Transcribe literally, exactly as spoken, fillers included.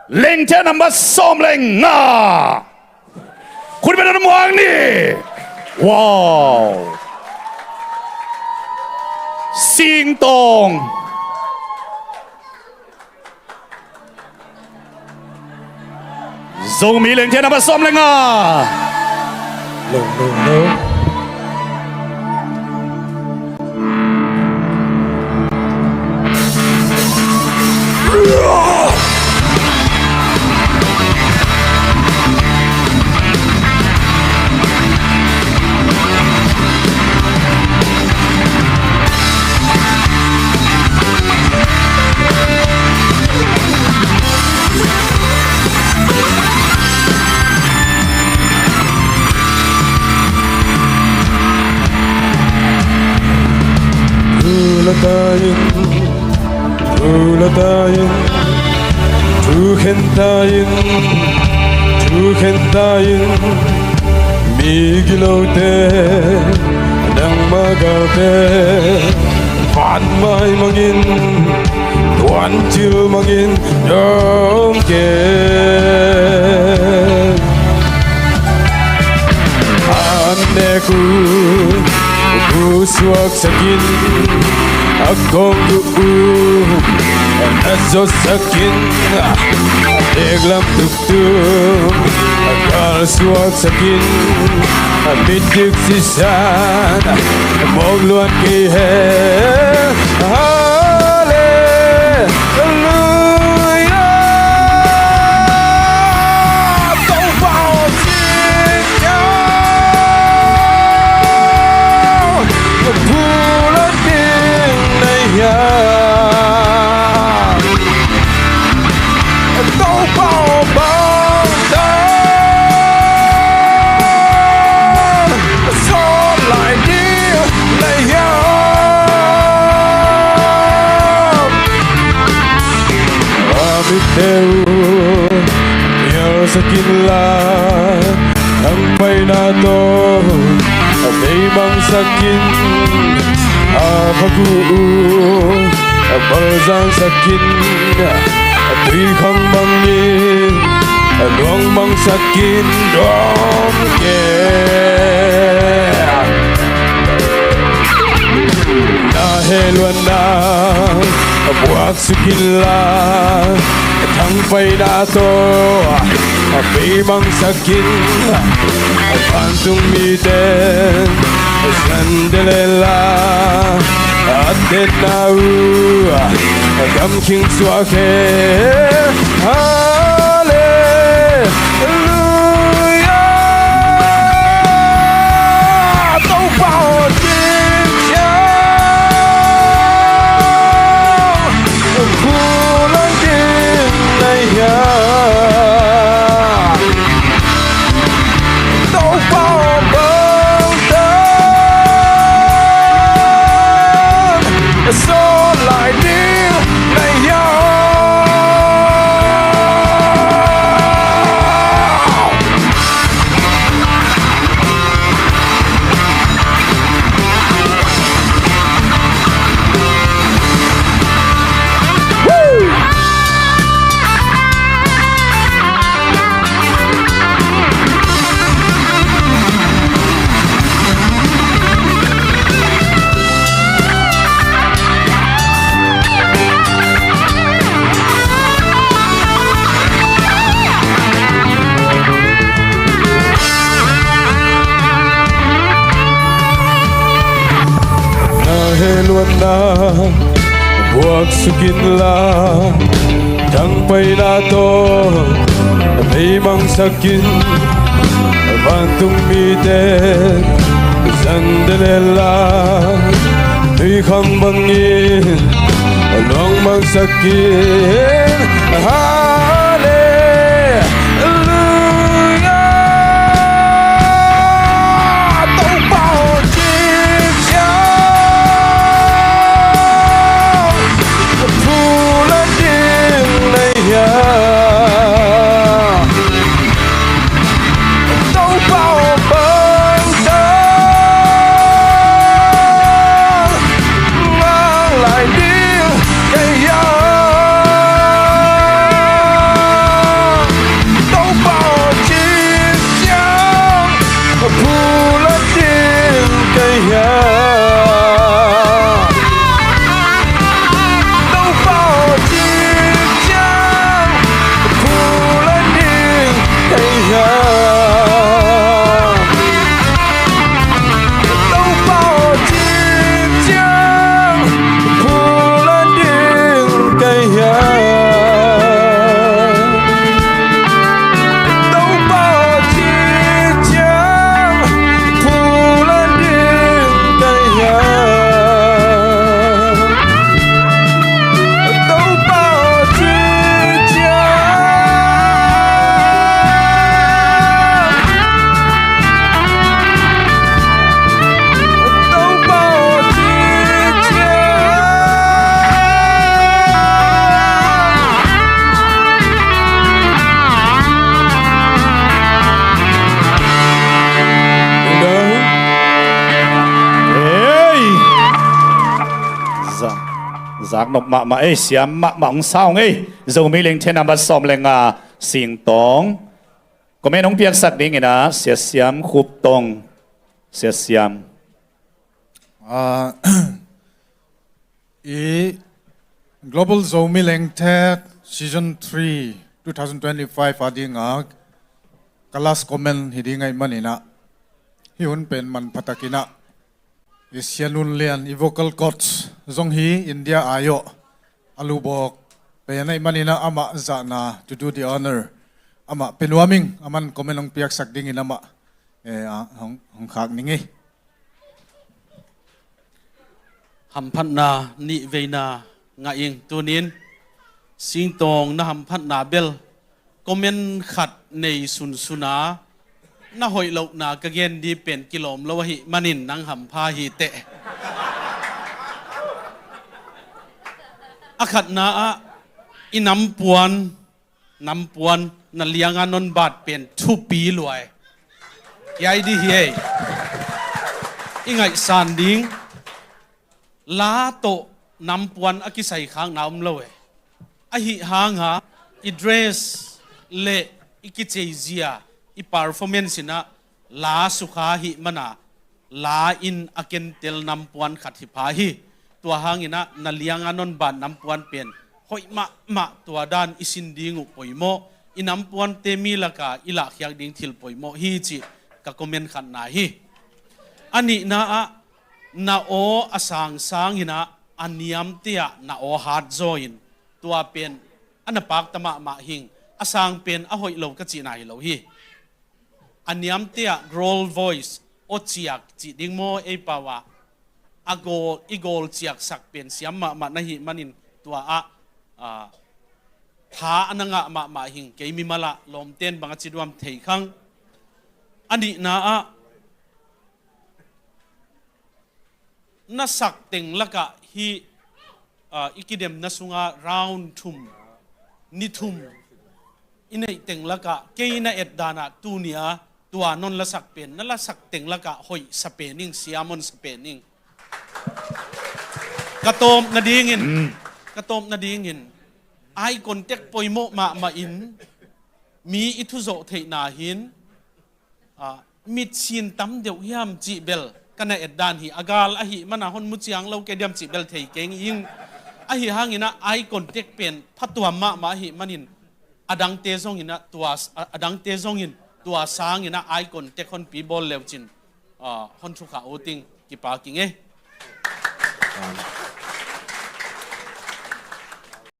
Lengthe number sawm le nga. Khut beng na muang ni. Wow. Singtawng. Zomi lengthe number sawm le nga. Lo, lo, lo. Thu la ta in, thu la ta in, thu khen ta in, thu khen ta in, migilote, nangma galte, van mai mangin, tuanthil mangin dawng kei. An nek uh, uh suaksak in, a kong uh, uh na zawsak in, nek lam tuktuk, a kal suaksak in, a mit dik sisan, a mawk luan kei hen. Hallelujah. Topa aw, sing hiam, phu la ding na hiam. Topa aw, bang dan sawt lai ding na hiam. A mitte uh nialsak inla, thangpaihna tawh a beimangsak in, a vak uh a balzansak in, a tuikhang bangin a luangmangsak in dawng kei. Na hehluatna a buaksuk inla, a thangpaihna tawh a beimangsak in, a vantung mite a san delel a, a tetna uh a gamkhing suak hen. Hallelujah. Topa aw, sing hiam, phu la ding na hiam. Topa aw, bang dan sawt lai ding na hiam. Na hehluatna buaksuk inla, thangpaihna tawh a beimangsak in, vantung mite a san delel a, tuikhang bangin a luangmangsak in. Hallelujah. Topa aw, sing hiam, phu la ding na hiam. Topa aw, bang dan nang lai ding ka hiam. Nop mahmah ei, siam mahmah hong sa hong ei. Zomi Lengthe nambat sawm le nga, Singtawng. Comment hong piaksak dingin ah Sia Siam Khup Tong. Sia Siam. Ah, i Global Zomi Lengthe Season three, two thousand twenty-five a dingah ka last comment hi ding ahih manin ah, hih hun pen manpha takin ah i Sia Nun Lian, i vocal coach zong hi India a ih a, a lubawk pen ahih manin ah amah zahna to do the honor amah pia nuam ing. Aman comment hong piaksak dingin amah, eh, ah, hong, hong khak ning ei. Hamphatna nih veina ngah ing. Tunin Singtawng na hamphatna bel comment khat nei sunsun a, na hoih lohna ka gen ding pen kilawm lo ahih manin nang hampha hi teh. A khatna ah i nampuan, nampuan na lianga non bat pen thupi luai. Kiai dih hi ei. I ngaihsan ding, la tawh nampuan a kisai khakna om lo e. Ahi hanga i dress le i kiceizia, i performance in ah la sukha ahih mana, la in a kentel nampuan khat hi pha hi. Tua hangin ah na lianga non bat nampuan pen hoih mahmah, tua dan i sin ding uh poimawh, i nampuante mi laka i lahkhiak ding thil poimawh hi cih ka comment khatna hi. A nihna ah na aw a sangsang in ah a niamte ah na aw hat zaw in, tua pen a na pakta mahmah hing. A sang pen a hoih lo ka cihna hi lo hi. A niamte ah growl voice, aw ciak cih ding maw ei pau ah, a gawl, i gawl ciaksak pen siam mahmah na hih manin tua ah, ah, tha a na ngah mahmah hing. Kei mimal ah lawmten bang a ci duam thei khang. A nihna ah na sak teng lakah hih, ah, i kidemna sunga round thum, ni thum i neih teng lakah kei na et danah tuni a tua non lasak pen, na lasak teng lakah hoih sa pen ing, siam hong sa pen ing. Ka tawp nadingin, mm, ka tawp nadingin eye contact poimawh mahmah in mi i thuzawh theihna hin, ah, mitsin tam deuh hiam cih bel ka na et dan hi. A gal ahih mana hong mu ciang lo kei diam cih bel thei keng ing. Ahi hangin ah eye contact pen phatuam mahmah ahih manin a dangte zongin ah tua, a, a dangte zongin tua sangin ah eye contact hong pi bawl leucin, ah, hong thukha uh ting. Kipak ing ei.